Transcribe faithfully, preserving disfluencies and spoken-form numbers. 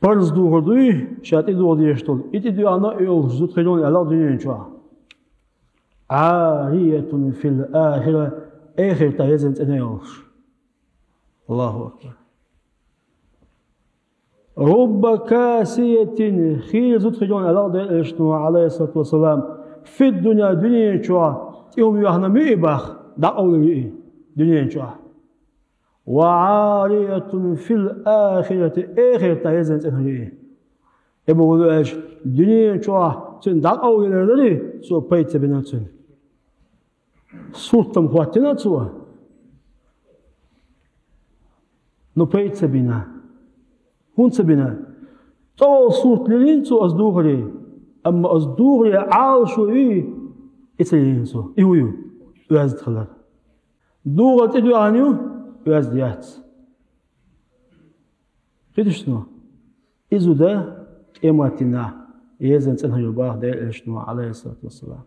Парз духар дуй, ша тӀедуха дезаш долу, и тӀедоьгӀна а йолуш зуда хир йолу аьлла дуьнен чохь. «عارية في الآخرة», эхартахь езна цӀена йолуш. Аллаху акбар. «رب كاسية», хийра зуда хир йолу аьлла Делан Элчано, алейхиссалату вассалам, «في الدنيا», дуьнен чохь тӀе хӀума йоьхна ма ю и боху, дӀакъовлина ю и дуьнен чохь. «وعارية في الآخرة», эхартахь езна цӀена хир ю и. И бохург ду аьлча, дуьнен чохь цуьнан дӀакъовлаялар дарий, цо пайда ца бина цуьнан. Сурт-м хӀоттийна цо? Ну, пайда ца бина. ХӀунда ца бина? ТӀе сурт лелийна цо оцу духаре, амма оцу духаре Ӏалашо юй, и ца лелийна цо. И хӀун ю? Оьзда хилар. Духар тӀедоьгӀна ю, оьзда яц. Кхеташ ду? И зуда къематдийнахь езна цӀена хир ю боху Делан Элчано, алейхиссалату вассалам.